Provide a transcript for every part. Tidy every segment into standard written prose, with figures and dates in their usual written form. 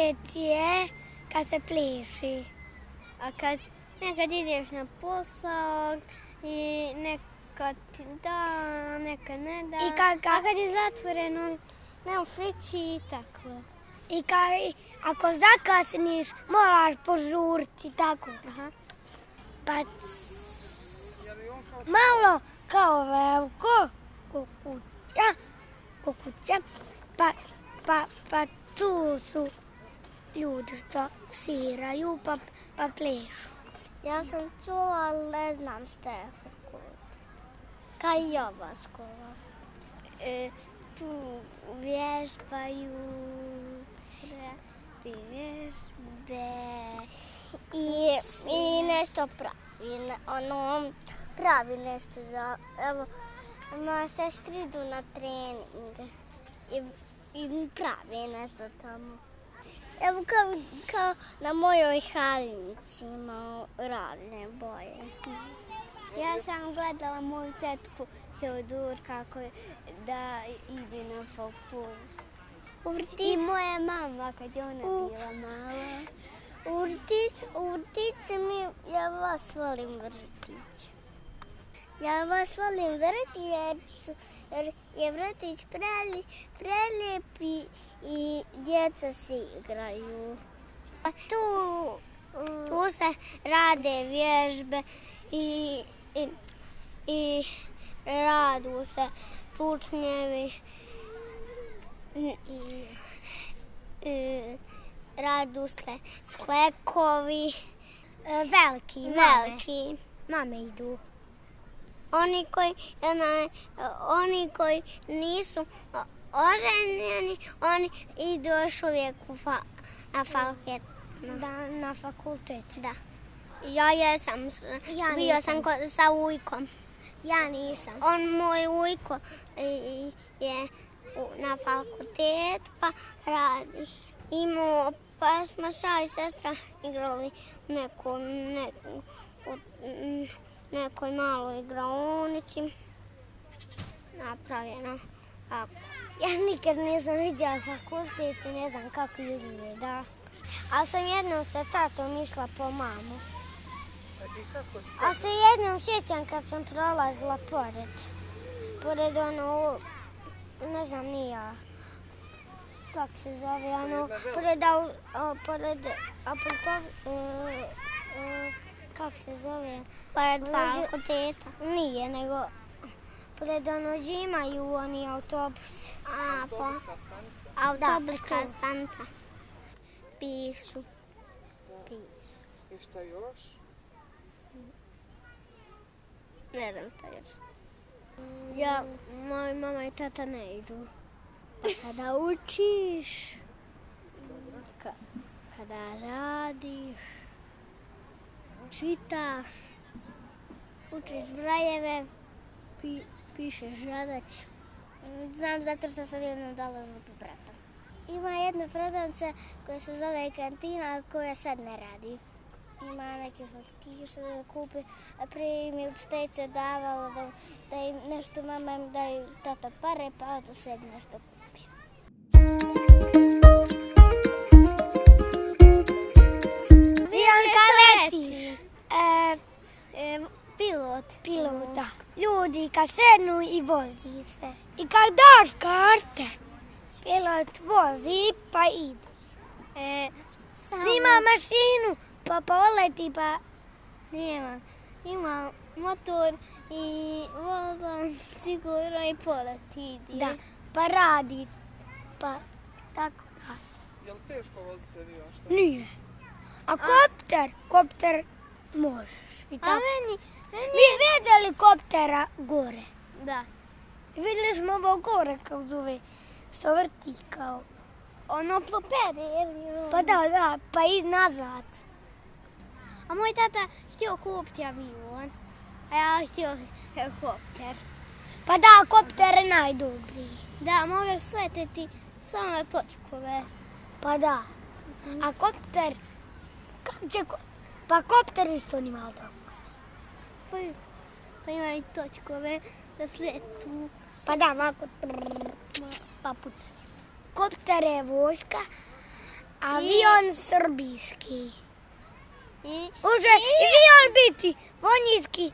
fakultet je kad se pleši. A kad nekad ideš na posao i nekad ti da, nekad ne da. A kad je zatvoreno, ne ušići i tako. I ako zakasniš, moraš požuriti, tako. Aha. Pa malo kao velko, kukuća, pa tu su ljudi što sviraju pa plešu. Ja sam čula, ali ne znam šta je fakultet. Kaj je ova škola? Tu vježbaju vježbe i nešto pravi. Pravi nešto za... Evo, moja sestra idu na trening i pravi nešto tamo. Evo kao na mojoj haljnici ima razne boje. Ja sam gledala moju tetku Teodor kako da ide na fakultet. I moja mama kad je ona bila mala. U vrtić ja vas volim vrtić. Ja vas volim vrtić jer je vrtić prelijepi i djeca se igraju. Tu se rade vježbe i radu se čučnjevi i radu se sklekovi. Veliki. Mame idu. Oni koji nisu oženjeni, oni idu još uvijek na fakultet. Na fakultet. Da. Ja jesam. Bio sam sa ujkom. Ja nisam. Moj ujko je na fakultetu pa radi. Pa smo sa i sestra igrali nekoj maloj igraonici. Napravljeno kako. Ja nikad nisam vidjela fakultet i ne znam kako izgleda. Ali sam jednom sa tatom išla po mamu. A se jednom sjećam kad sam prolazila pored ono, ne znam ni ja kako se zove, ono, kako se zove? Pored fakulteta. Nije, nego pored ono gdje imaju oni autobus. Autobuska stanica. Pišu. I šta još? Ne znam šta još. Moja mama i tata ne idu. Kada učiš, kada radiš, čitaš, učiš brojeve, pišeš zadaću. Znam zato što sam jednom dala za brata. Ima jedna prodavnica koja se zove kantina koja sad ne radi. Ima neke slatkiše da kupi, a prije im je učiteljica davala da im nešto mama im daju tata pare pa odu sebi nešto kupi. Bianka letiš. Pilot, da. Ljudi kad sednu i vozi se. I kad daš karte, pilot vozi pa ide. Ima mašinu pa poleti pa... Ima motor i volan sigurno i poleti. Da, pa radi, pa tako radi. Je li teško voziti avion? Nije. A kopter možeš. I tako. Mi vidjeli koptera gore. Da. Vidjeli smo ovo gore kao zove, što vrti kao... Ono propere, ili... Pa da, pa i nazad. A moj tata htio kupiti avion, a ja htio helikopter. Pa da, kopter je najdublji. Da, možeš sleteti samo na točkove. Pa da. A kopter, kako će... Pa kopter isto nima dobro. Pa ima i točkove da sletu. Pa da, ovako... Pa pucaju se. Kopter je vojska, Avion srbijski. Može avion biti vojnički,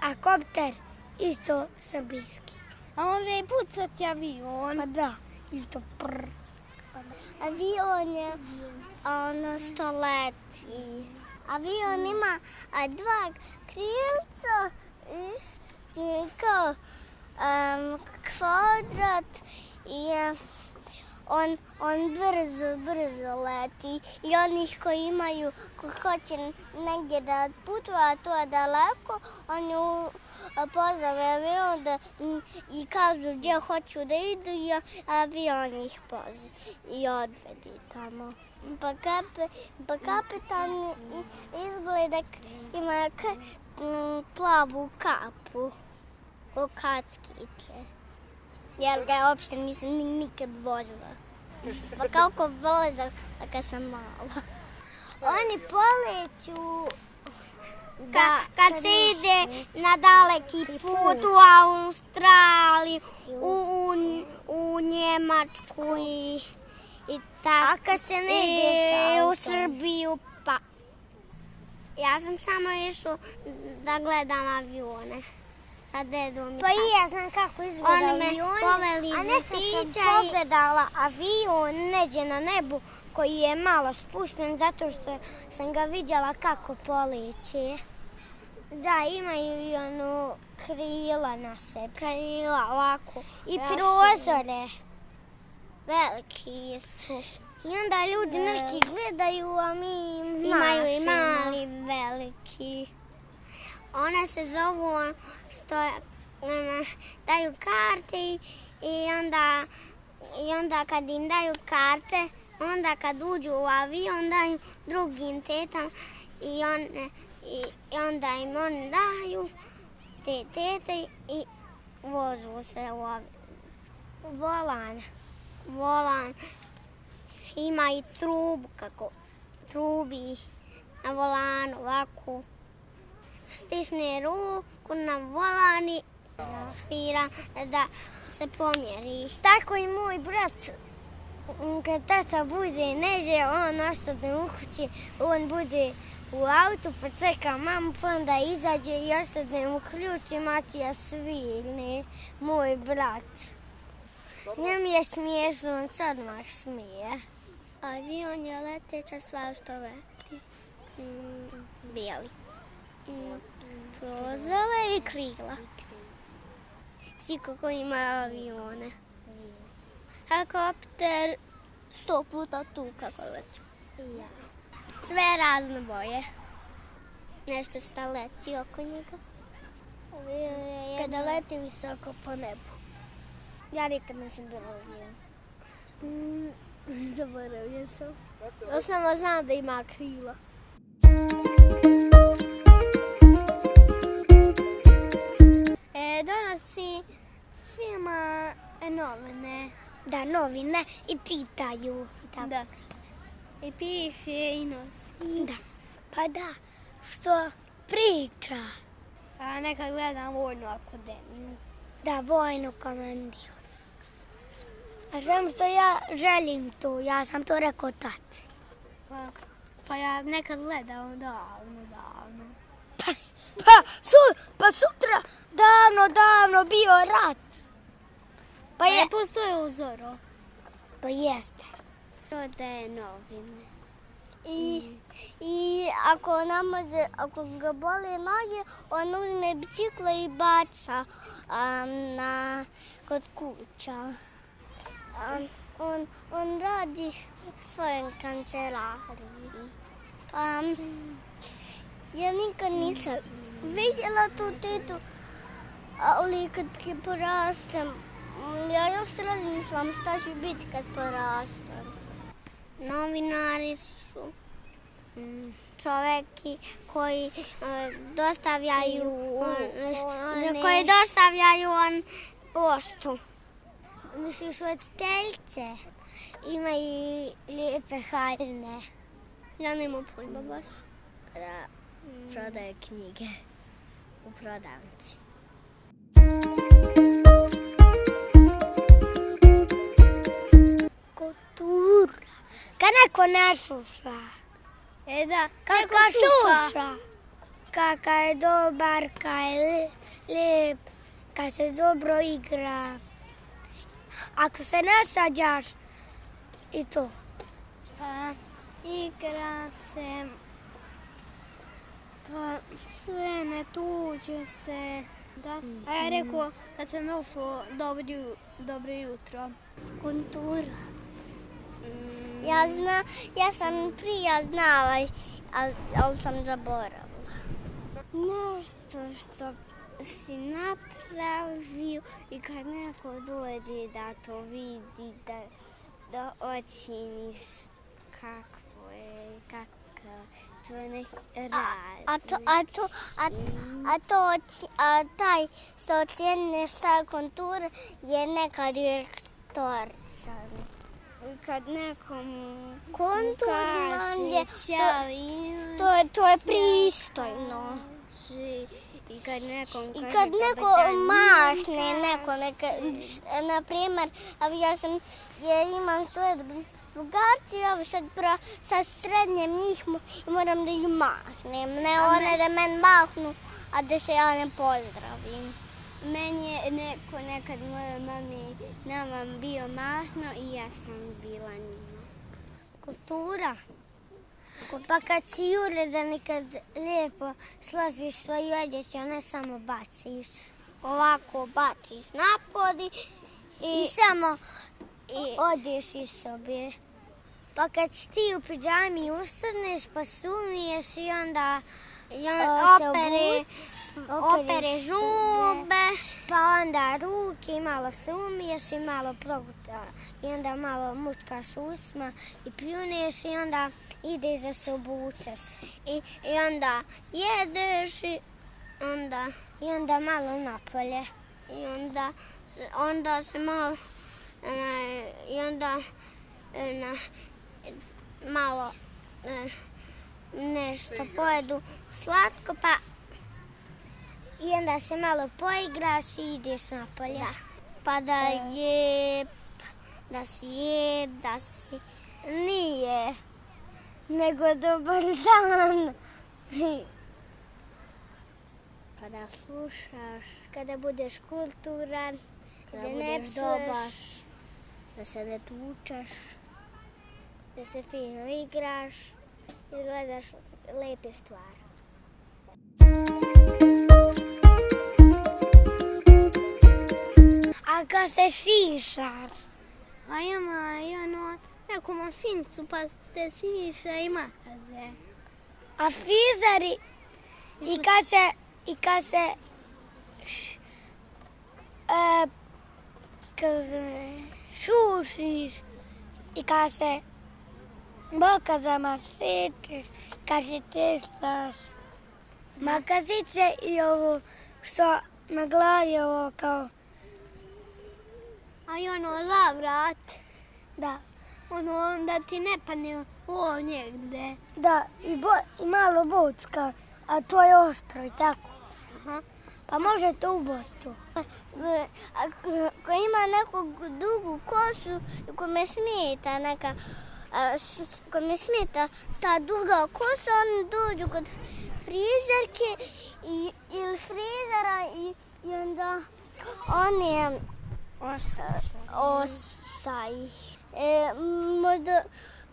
a kopter isto srbijski. A onda je pucati avion. Pa da, isto prr. Avion je ono što leti. Avion ima dva krilca i kao kvadrat i on brzo leti i onih koji imaju, ko hoće negdje da putuje, a to je daleko, oni pozove avion i kažu gdje hoću da idu i avion ih i odvedi tamo. Pa kapitan izgleda ima plavu kapu u kackiće. Jer ga uopšte nisam nikad vozila. Pa kako vozila kad sam mala. Oni poleću Kad se ide na daleki put u Australiju, u Njemačku i tako. A kad se ne ide u Srbiju, pa ja sam samo išla da gledam avione. Sa dedom i Pa i ja znam kako izgleda Oni me avion, poveli a iz nekad vrtića sam pogledala avion neđe na nebu koji je malo spušten zato što sam ga vidjela kako poleće. Da, imaju i ono krila na sebi. Krila ovako. I prozore. Veliki su. I onda ljudi neki gledaju, a mi Imaju i mašemo. mali, veliki. One se zovu što daju karte i onda kad im daju karte, onda kad uđu u avion daju drugim tetama i onda im oni daju te tete i vozu se u avion. Volan. Ima i trubu kako trubi na volanu ovako. Stisne ruku na volan i svira da se pomjeri. Tako i moj brat, kad tata bude neđe, on ostane u kući, on bude u autu, pa čeka mamu, pa onda izađe i ostane mu ključ i Matija svirne, moj brat. Njemu je smiješno, on se odmah smije. Avion je leteća stvar što leti. Bijeli. Prozore i krila. Svi kako ima avione. Helikopter 100 puta tu kako leti. Sve razne boje. Nešto što leti oko njega. Kada leti visoko po nebu. Ja nikad nisam bila u avionu. Zaboravio sam. Ja samo znam da ima krila. Donosi svima novine. Da, novine i čitaju. Da. I piše i nosi. Da. Pa da, što priča. A nekad gledam Vojnu akademiju. Da, Vojnu komandiju. A samo što ja želim to, ja sam to rekao tati. Pa ja nekad gledam davno. Pa sutra davno bio rat. Pa je postoje uzoro. Pa jeste. Prodaje novine. I ako ga boli noge, on uzme biciklo i baca kod kuća. On radi svojom kancelariji. Ja nikad nisam vidjela tu tetu, ali kad porastem, ja još razmišljam šta ću biti kad porastem. Novinari su čovjeki koji dostavljaju poštu. Misliš voditeljice? Imaju lijepe haljine. Ja nemam pojma baš. Da prodaje knjige u prodavnici. Kultura. Kad neko ne sluša. Da, Kako sluša. Kaka je dobar, kaka je lijep, kad se dobro igra. Ako se ne sađaš, i to. Pa igra se, pa sve ne tuđe se. Da. A ja rekao, kad se nofo, dobro jutro. Kontura. Ja sam prije znala, ali sam zaboravila. Nešto što si napravio i kad neko dođe da to vidi, da ocjeniš kako je, kako to ne radi. A taj što ocjenjuješ sa konture je neka direktorca. Kad nekom kaže to je pristojno. I kad neko mašne na primjer, ja imam svoje drugarci, ja sad srednjem njih i moram da ih mašnem, ne one da men mahnu, a da se ja ne pozdravim. Meni je neko nekad moje mami nama bio mahno i ja sam bila njima. Kultura. Pa kad si uredan i kad lijepo složiš svoju odjeću, a ne samo baciš. Ovako baciš napod i samo odeš iz sobe. Pa kad si ti u pidžami ustaneš, pa sumiješ i onda opere žube, pa onda ruke i malo se umiješ i malo proguta i onda malo mučkaš usma i pljuneš i onda ideš da se obučeš. I onda jedeš i onda malo napolje. I onda se malo malo nešto pojedu slatko, pa i onda se malo poigraš i ideš napolje. Pa da si nije, nego dobar dan. Kada slušaš, kada budeš kulturan, kada budeš dobar, da se ne tučeš, da se fino igraš i gledaš lepe stvari. A kad se šišaš? A ima i neku mašinicu pa te šiša i makaze. A frizeri i kad se šušiš i kad se makazama šičiš, kad se teštaš. Makazice i ovo što na glavi ovo kao. A i za vrat. Da. Da ti ne padne njegde. Da, i malo bocka, a to je oštro i tako. Aha. Pa može to u bostu. Ako ima neku dugu kosu kome smeta ta duga kosa, oni dođu kod frizerke ili frizera i onda oni osa ih.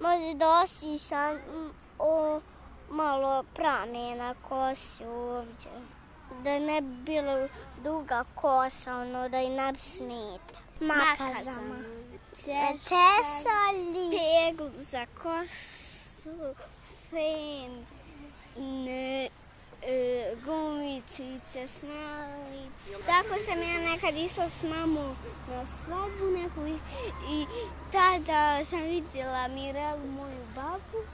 Može da osiša malo prane na kosi ovdje. Da ne bi bilo duga kosa, da i ne bi smeta. Makazama. Tesali. Peglu za kosu. Fen. Gumičice, šnalice. Tako sam ja nekad išla s mamom na svadbu neku i tada sam vidjela Mirelu, moju babu.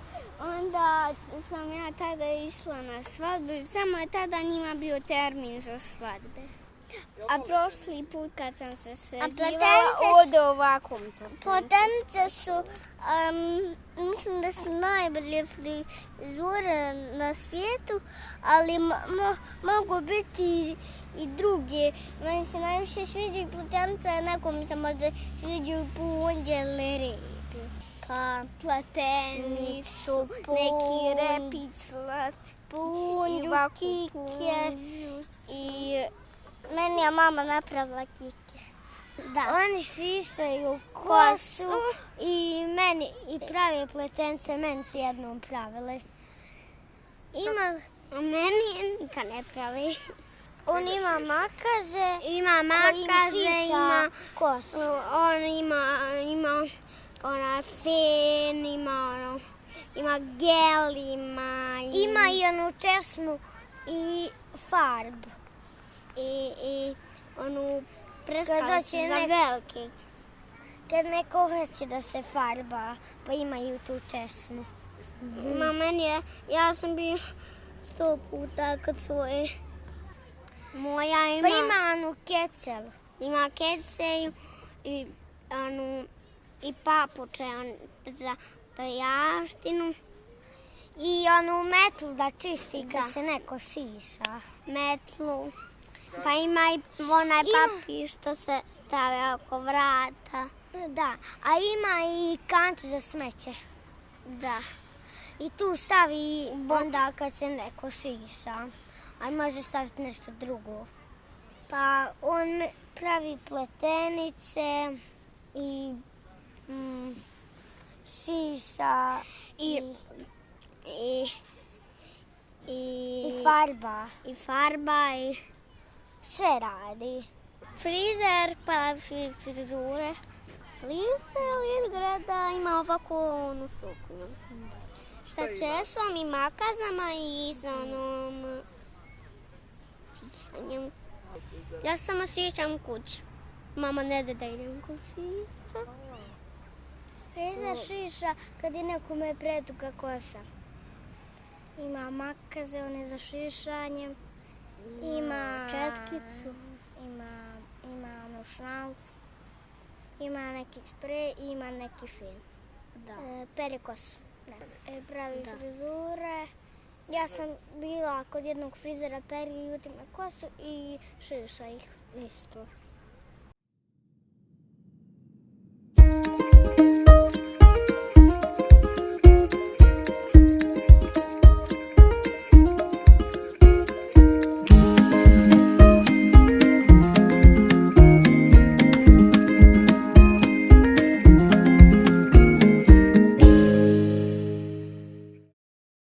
Onda sam ja tada išla na svadbu i samo je tada njima bio termin za svadbe. A prošli put kad sam se sređivala, ode ovakvom to. Platenice su, mislim da su najbolje frizure na svijetu, ali mogu biti i druge. Meni se najviše sviđaju platenice, a nekom se možda sviđaju punđe ili repi. pa platenicu, neki repiclat, punđu, kike i meni je mama napravila kike. Da. Oni šišaju kosu i prave pletence, meni su jednom pravili. Meni nikad ne pravi. On ima makaze, Ima šiša kosu. on ima ona fen, ima gel, Ima i onu česmu i farbu. i onu Kad prskalicu hoće za velike. Kad neko hoće da se farba, pa imaju tu česmu. Ja sam bio 100 puta kod svoje. Moja ima... Pa ima onu kecelu. Ima keceju i papuče za prjaštinu. I onu metlu da čisti kad se neko šiša. Metlu. Pa ima i onaj papir što se stavlja oko vrata. Da, a ima i kantu za smeće. Da. I tu stavi onda kad se neko šiša. A može staviti nešto drugo. Pa on pravi pletenice i šiša i farba. I farba i Sve radi. frizer, pa frizure. Frizer izgleda ima ovako onu suknju. Sa česom i makazama i sa onom čišanjem. Ja samo šišam kuću. Mama ne da idem kod frizer. Frizer šiša kad je nekome preduga kosa. Ima makaze, one za šišanje. Ima četkicu. Ima onu šlanku. Ima neki sprej i ima neki fen. Pere kosu. Pravi frizure. Ja sam bila kod jednog frizera, peri ljudima kosu i šiša ih isto.